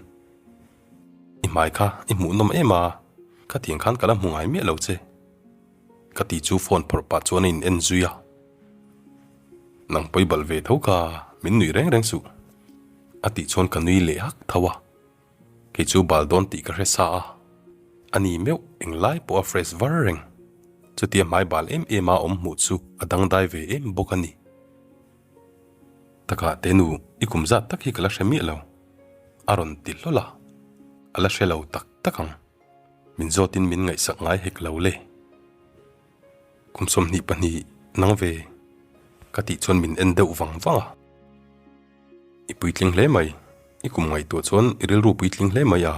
I hmai kha i hmuh nawm em a, khatiang khan ka la hmu ngai miah lo che. Ka ti chu phone phawrh pah chuan a in en zui a. Nang pawi balh ve tho kha min nuih reng reng suh. A tih chuan ka nui leh hak tho a. Kei chu bal dawn tih ka hre sa a, a ni meuh englai pawh a fresh var reng. Chutia hmai bal em em a awm hmuh chu a dangdai ve em bawk a ni. Takah te nu i kum zat tak hi ka la hre miah lo, a rawn ti hlawl a, a la hre lo tak tak ang. Min zawtin min ngaihsak ngai hek lo le. Kum 22 nang ve ka tih chuan min en deuh vang vang a. I puitling hle mai, i kum ngaihtuah chuan i rilru puitling hle mai a,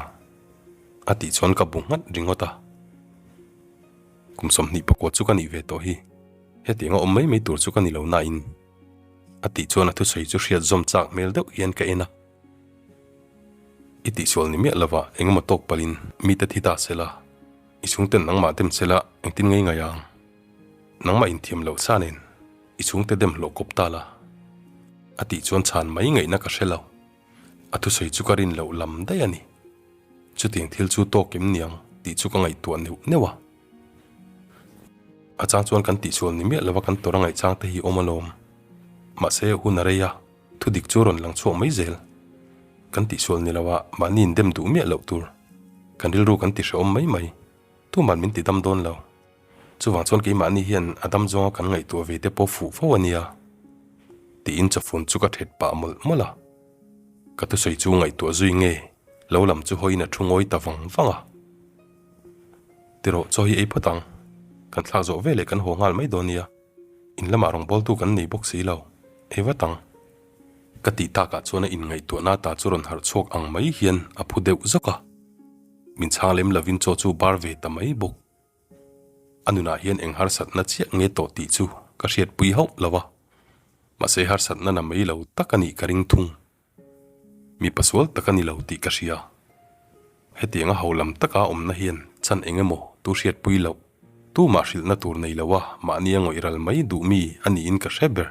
a tih chuan ka bu nghat ringawt a. Kum 29 chu ka nih ve tawh hi, hetianga awm mai mai tur chu ka ni lo nain, a tih chuan a thusawi chu hriat zawm chak hmel deuh hian ka en a. I tihsual ni miah lova engemaw tawk palhin mite thi ta sela, i chhungten nangmah dem sela engtin ngei ngai ang? Nangmah inthiam loh sa nen i chhungte dem hlawh kawp ta la. A tih chuan chhan mai ngaihna ka hre lo. A thusawi chu ka rin loh lam daih a ni. Chutiang thil chu tawk em niang tih chu ka ngaihtuah neuh neuh a. A chang chuan kan tihsual ni miah lova kan tawrh a ngaihchang te hi awm alawm. Mahse hun a rei a, thudik chu rawn lang chhuak mai zel. Kan tihsual ni lo a, mahni in dem duh miah loh tur. Kan rilru kan ti hrehawm mai mai. Tuman min ti dam dawn lo. Chuvang chuan keimahni hian a dam zawnga kan ngaihtuah ve te pawh fuh fo a nia. Tiin chawfun chu ka thet pah mawlh mawlh a. Ka thusawi chu ngaihtuah zui nge lo lam chu hawiin a thu ngawi ta vang vang a. Tirawh chaw hi ei phawt ang. Kan thlak zawh veleh kan haw nghal mai dawn nia. In lamah rawngbawltu kan nei bawk si lo. Ei vat ang. Ka tih takah chuan a inngaihtuahna ta chu rawn harh chhuak ang mai hian a phu deuh zawk a. Min chhang lem lovin chaw chu bar ve ta mai bawk. A nunah hian eng harsatna chiah nge tawh tih chu ka hriatpui hauh lo a. Mahse harsatna na mai lo tak a nih ka ring thung. Mi pasual tak a ni lo tih ka hria. Hetianga ho lam taka awmna hian chhan eng emaw tu hriatpui loh, tumah hrilhna tur nei lo a mahni a ngawih ral mai duh mi a niin ka hre ber.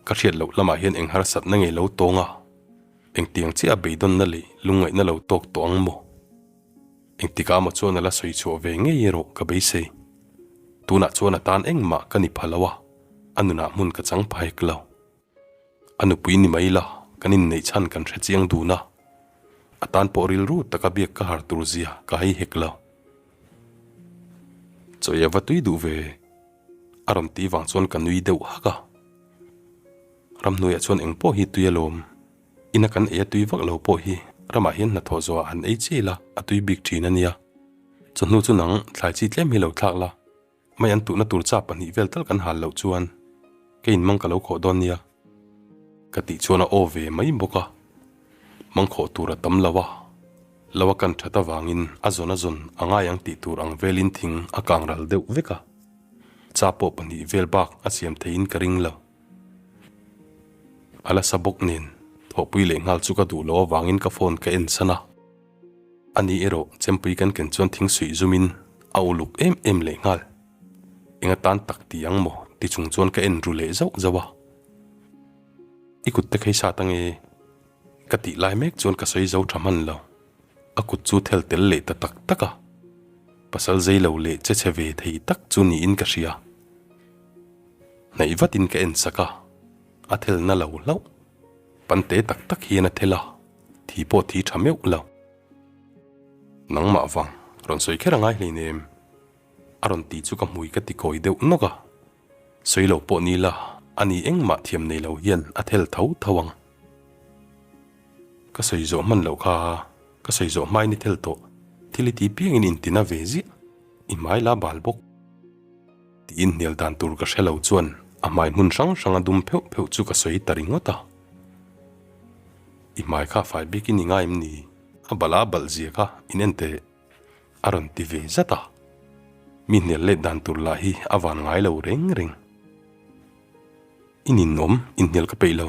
Ka hriat loh lamah hian eng harsatna nge lo tawng a, engtiang chiah a beidawnna leh lungngaihna lo tawk tawh ang maw? Engtikah maw chuan a la sawi chhuah ve ngei erawh ka beisei. Tunah chuan a tan engmah ka ni pha lo a, a nunah hmun ka chang pha hek lo. A nupui ni mai la, kan inneih chhan kan hre chiang dun a. A tan pawh rilru taka biak ka har tur zia ka hai hek lo. Chawi a va tui duh ve, a rawn ti vang chuan ka nui deuh hak a. Ramhnuaiah chuan eng pawh hi tui alawm. Ina kan ei a tui vak lo pawh hi ramah hian hnathawh zawhah han ei chiai la, a tui bik thin a nia. Chawhnu chu nang thlai chi tlem hi lo thlak la. Mai an tuhna tur cha pahnih vel tal kan hal loh chuan keiin mang ka lo khawh dawn nia. Ka tih chuan a aw ve mai bawk a, mang khawh tur a tam lo a, lo a kan that avangin a zawn a zawn a ngai ang tih tur ang velin thing a kang ral deuh vek a, cha pawh pahnih vel bak a siam theiin ka ring lo. A la sa bawk nen thawhpui leh nghal chu ka duh loh avangin ka phone ka en san a. Ani erawh chempui kan ken chuan thing suih zumin a uluk em em leh nghal. Eng atan tak ti ang maw ti chung chuan ka en ru leh zauh zauh a. I kut te khei sat ange ka tih lai mek chuan ka sawi zo tha hman lo. A kut chu thel tel leh ta tak tak a. Pasal zei lo leh che chhe ve thei tak chu niin ka hria. Hnaih vatin ka en sak a, a thel na lo hlauh. Pante tak tak hian a thel a. Thi pawh thi tha meuh lo. Nangmah vang rawn sawi kher a ngai hleinem. A rawn ti chu ka hmui ka ti kawi deuh nawk a. Sawi lo pawh ni la, ani engmah thiam nei lo hian a thel tho tho ang. Ka sawi zawh hman loh kha, ka sawi zawh hmain i thel tawh. Thil i ti piangin intina ve ziah. I hmai la bal bawk. Tiin hnial dan tur ka hre lo chuan a hmai hmun hrang hrang a dum pheuh pheuh chu ka sawi ta ringawt a. I hmai kha fai bikin i ngai em ni? A balh a balh zia kha in en teh a rawn ti ve zat a. Mi hnial let dan tur lah hi a van ngai lo reng reng. I ninawm inhnial ka peih lo,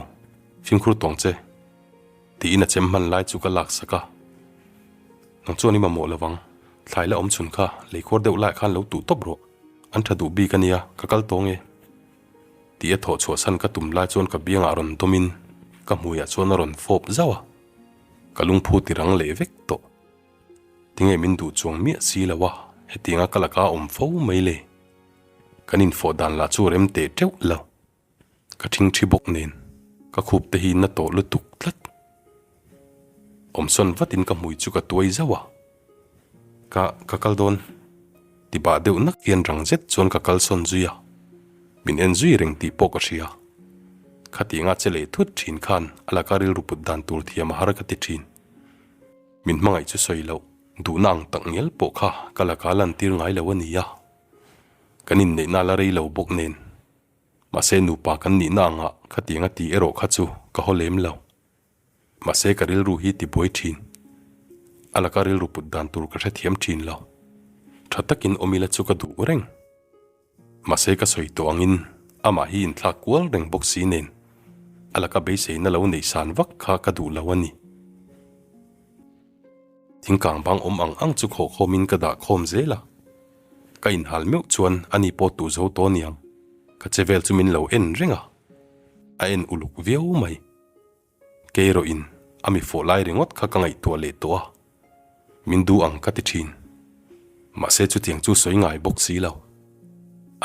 fimkhur tawng che tiin a chem hman lai chu ka lak sak a. Nang chuan i mamawh lo vang, thlai la awm chhun kha leikhuar deuh laiah khan lo tuh tawp rawh, an tha duh bik a nia, ka kal tawng e. Tih a thawh chhuah san ka tum lai chuan ka biangah rawn dawmin ka hmuiah chuan a rawn fawp zauh a, ka lungphu ti rang leh vek tawh. Tinge min duh chuang miah si lo a, hetianga ka laka awm fo mai le. Kan infawh dan lah chu rem teh teuh lo. Ka thingthi bawk nen ka khup te hi na tawh lutuk tlat. Awmsawn vatin ka hmui chu ka tuai zauh a, Ka, ka kal dawn. Ti bah deuh nak hian rang zet chuan ka kalsawn zui a, min en zui reng tih pawh ka hria. Khatianga che leh thut thin khan a laka rilru put dan tur thiam a har ka ti thin. Min hmangaih chu sawi loh, duhna ang tak ngial pawh kha ka laka lantir ngai lo a ni a. Kan inneihna la rei lo bawk nen. Mahse nupa kan nihna angah khatianga ti erawh kha chu ka haw lem lo. Mahse ka rilru hi ti buai thin. A laka rilru put dan tur ka hrethiam thin lo. Tha takin awm ila chu ka duh reng. Mahse ka sawi tawh angin amah hi inthlak kual reng bawk si nen a laka beiseina lo neih san vak kha ka duh lo a ni. Thingkang bang awm ang ang chu khawhkhawmin ka dah khawm zel a. Ka inhal meuh chuan ani pawh tuh zo tawh aniang. Ka che vel chu min lo en reng a. A en uluk viau mai. Kei erawh in a mi fawh lai ringawt kha ka ngaihtuah leh tawh a, min duh ang ka ti thin. Mahse chutiang chu sawi ngai bawk si lo.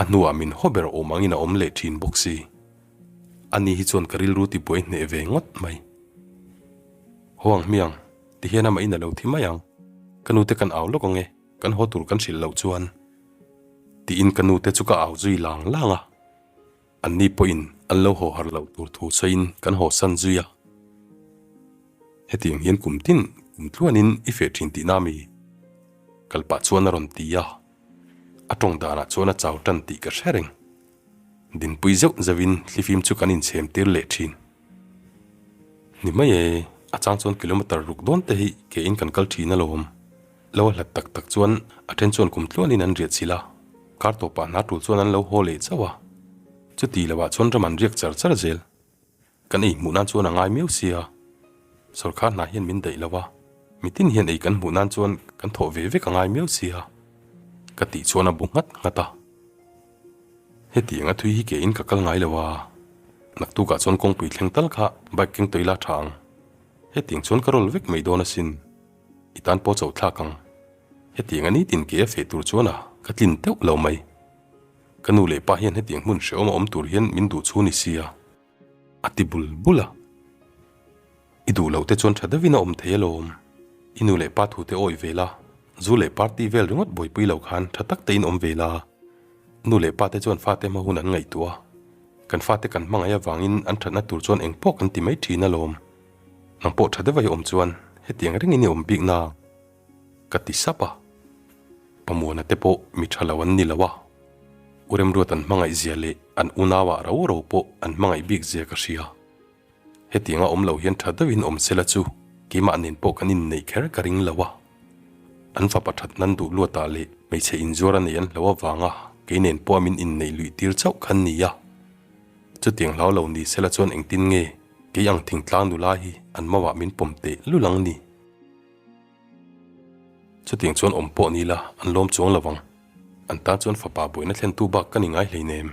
A hnuah min haw ber awm angin a awm leh thin bawk si. Ani hi chuan ka rilru tibuai hneh ve ngawt mai. Haw ang hmiang, tihian amah in a lo thi mai ang. Ka nute kan au lawk ang e, kan haw tur kan hrilh loh chuan. Tiin ka nute chu ka au zui lang lang a. Anni pawhin an lo haw har loh tur thu sawiin kan haw san zui a. Hetiang hian kum tin kum tluanin i feh thin tihna mi? Kal pah chuan a rawn ti a. A tawng danah chuan a chau tan tih ka hre reng. Dinpui zeuh zeuhin thlifim chu kan inchhem tir leh thin. Ni mai e, a chang chuan kilometer ruk dawn te hi ke in kan kal thin alawm. Lo a hlat tak tak chuan a then chuan kum tluanin an riah chilh a, kar tawpah hna tul chuan an lo haw leh chauh a. Chuti lohah chuan ram an riak char char zel. Kan ei hmuh nan chuan a ngai miau sia. Sawrkar hna hian min daih lo a, mitin hian ei kan hmuh nan chuan kan thawh ve vek a ngai miau sia. Ka tih chuan a bu nghat nghat a. Hetiang a thui hi ke in ka kal ngai lo a, naktukah chuan kawngpui thleng tal kha bike keng tawih la tha ang. Hetiang chuan ka roll vek mai dawn asin. I tan pawh chauh thlak ang. Hetiang a nitin ke a feh tur chuan a ka tlin teuh lo mai. Ka nu leh pa hian hetiang hmun hrehawm a awm tur hian min duh chu ni sia. A ti bul bul a. I duh loh te chuan tha deuhin a awm thei alawm. I nu leh pa thu te awih ve la, zu leh party vel ringawt buaipui lo khan tha tak tein awm ve la. Nu leh pa te chuan fate hma hun an ngaihtuah a, kan fate kan hmangaih avangin an thatna tur chuan engpawh kan ti mai thin alawm. Nang pawh tha deuha i awm chuan hetiang ringin i awm bik na ka ti sap a. Pamuana te pawh mi tha lo an ni lo a, U Remruat an hmangaih zia leh an unauah ro ro pawh an hmangaih bik zia ka hria. Hetianga awm lo hian tha deuhin awm sela chu keimah nen pawh kan inneih kher ka ring lo a. An fapa that nan duh luatah leh hmeichhe inzuar a nei an hlo avanga kei nen pawh a min inneih luih tir chauh khan ni a. Chutiang hlau lo ni sela chuan engtin nge kei ang thingtlang nula hi an mauah min pawm teh lul ang ni? Chutiang chuan awm pawh ni la an lawm chuang lo vang. An tan chuan fapa buaina thlentu bak ka ni ngai hleinem.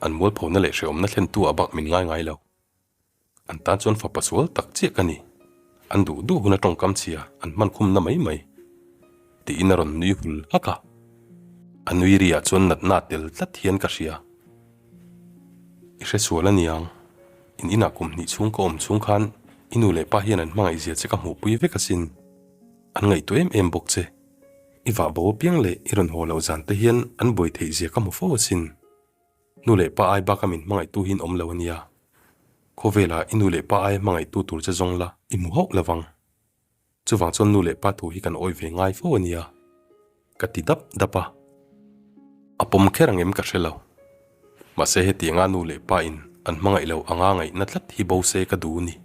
An mualphona leh hrehawmna thlentu ah bak min ngai ngai lo. An tan chuan fapa sual tak chiah ka ni. An duh duh hun a tawngkam chhia an hman khumna mai mai. Tiin a rawn nui hul hak a. A nui ri ah chuan natna tel tlat hian ka hria. I hre sual a niang. In inah kum hnih chhung ka awm chhung khan i nu leh pa hian an hmangaih zia che ka hmuhpui vek asin. An ngaihtuah em em bawk che. I vah bo apiang leh i rawn haw loh zan te hian an buai theih zia ka hmu fo asin. Nu leh pa ai baka min hmangaihtu hi in awm lo a nia. Khawvelah i nu leh pa aia hmangaihtu tur che zawng la i hmu hauh lo vang. Chuvang chuan nu leh pa thu hi kan awih ve ngai fo a nia. Ka ti dap dap a. A pawm kher ang em ka hre lo. Mahse hetianga nu leh pa in an hmangaih lo anga ngaihna tlat hi bo se ka duh ni.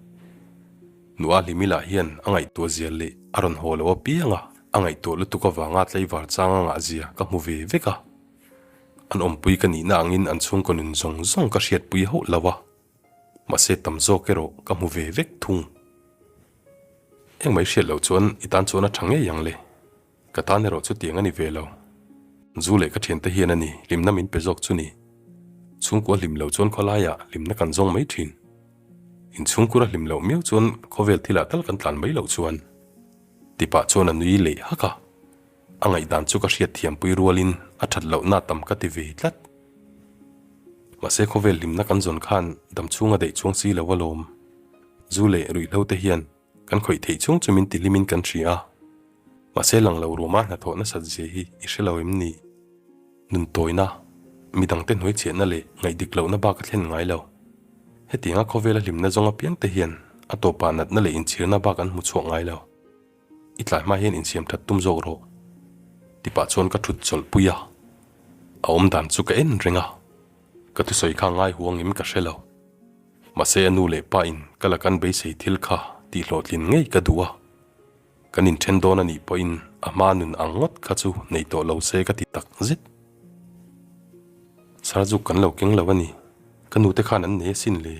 Nu a Hlimila hian a ngaihtuah zia leh a rawn haw lo apiang a, a ngaihtuah lutuk avanga tlaivar chang a ngah zia ka hmu ve vek a. An awmpui ka nihna angin an chhungkaw nun zawng zawng ka hriatpui hauh lo a, mahse tam zawk erawh ka hmu ve vek thung. Engmah i hriat loh chuan i tan chuan a tha ngei ang le. Ka tan erawh chutiang a ni ve lo. Zu leh ka thiante hian a ni hlimna min pe zawk chu ni. Chhungkua hlim lo chuan khawlaiah hlimna kan zawng mai thin. Inchhungkura hlim loh miau chuan khawvel thilah tal kan tlan mai loh chuan. Tipah chuan a nui leh hak a. A ngaihdan chu ka hriat thiampui rualin a that lohna tam ka ti ve tlat. Mahse khawvel hlimna kan zawn khan damchhunga daih chuang si lo alawm. Zu leh ruihhlo te hian kan khawih theih chung chu min ti hlimin kan hria a. Mahse lang lo ruama hnathawh nasat zia hi i hre lo em ni? Nun tawina, midangte hnuai chhiahna leh ngaihdik lohna bak a thlen ngai lo. Hetianga khawvela hlimna zawng apiang te hian a tawpah natna leh inchhirna bak an hmu chhuak ngai lo. I tlai hma hian insiam that tum zawk rawh. Tipah chuan ka thut chawlh pui a, a awm dan chu ka en reng a, ka thusawi kha ngai huangin ka hre lo. Mahse a nu leh pa in ka la kan beisei thil kha tih hlawhtlin ngei ka duh a, kan inthen dawn a nih pawhin a hma nun ang ngawt kha chu nei tawh lo se ka ti tak zet. Sarzuk kan lo keng lo a ni, ka nute khan an nei asin le,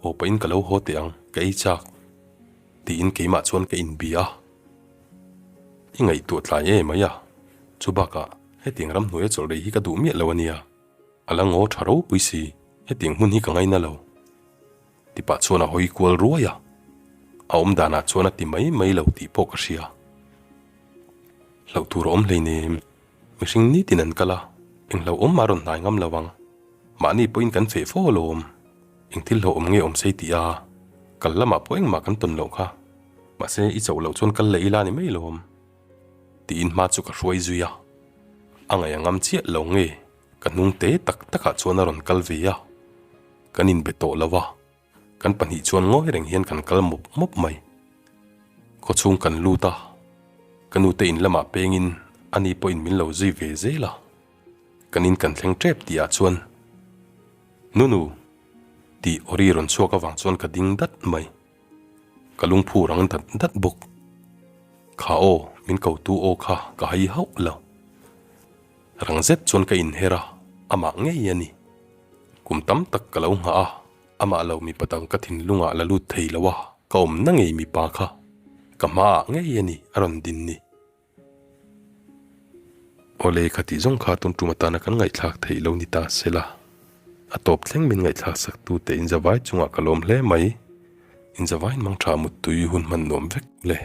haw pahin ka lo haw teh ang, ka ei chak. Tiin keimah chuan ka inbia a, I ngaihtuah tlai e mai a, chu bakah hetiang ramhnuaia chawlh rei hi ka duh miah lo a nia, a la ngaw tha ropui si, hetiang hmun hi ka ngaina lo. Tipah chuan a hawi kual ruai a, a awm danah chuan a ti mai mai lo tih pawh ka hria. Hlauh tur a awm hleinem, mihring nitin an kal a. Eng hlauhawm mah rawn hnai ngam lo ang. Mahni pawhin kan feh fo alawm. Eng thil hlauhawm nge awm sei tih a, kal lamah pawh engmah kan tawn loh kha. Mahse, i chauh loh chuan kal leh ila ni mai lawm. Tiin hma chu ka hruai zui a. A ngaih a ngam chiah lo nge ka hnung te tak takah chuan a rawn kal ve a. Kan inbe tawh lo a. Kan pahnih chuan ngawi reng hian kan kal mawp mawp mai. Khawchhung kan lut a, ka nute in lamah pengin ani pawhin min lo zui ve zel a. Kan in kan thleng tep tih ah chuan Nunu! tih awri rawn chhuak avang chuan ka ding dat mai. Ka lungphu rang dat dat bawk. Kha aw, min kotu aw kha ka hai hauh lo. Rang zet chuan ka inher a, amah ngei a ni. Kum tam tak ka lo nghah a, amah lo mipa dang ka thinlungah la lut thei lo a, ka awmna ngei mipa kha ka hmaah ngei a ni a rawn din ni. Awle kha tih zawng kha tun tum atana kan ngaihthlak theih lo ni ta sela, a tawp thleng min ngaihthlak sak tute inzavai chungah ka lawm hle mai. Inzavaiin mangtha muttui hun hman nuam vek le.